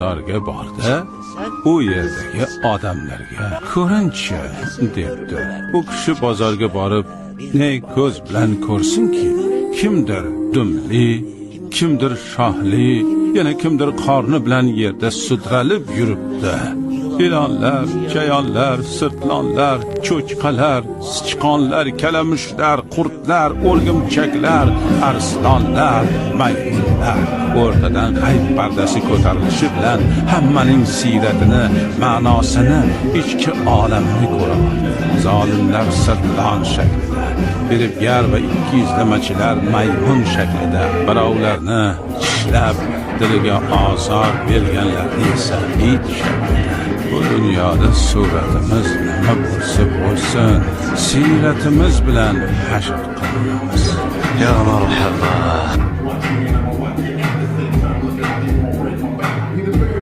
Bozorga bordi, u yerdagi odamlarga ko'rinchi debdi. U kishi bozorga borib, ne ko'z bilan ko'rsinki, kimdir dumli, kimdir shohli, yana kimdir qorni bilan yerda sudralib yuribdi. Ilonlar, chayonlar, sirtlonlar, cho'chqalar, sichqonlar, kalamushlar, qurtlar, o'rgimchaklar, arslonlar, maymunlar. O'rtadan g'ayb pardasi ko'tarilishi bilan hammaning siyratini, ma'nosini, ichki olamini ko'ra oldi. Zolimlar sirtlon shaklida, firibgar va ikkiyuzlamachilar maymun shaklida, birovlarni tishlab diliga ozor berganlarni esa it shaklida. Bu dunyoda suratimiz nima bo'lsa bo'lsin, siyratimiz bilan hashr qilinamiz. يا مرحبا.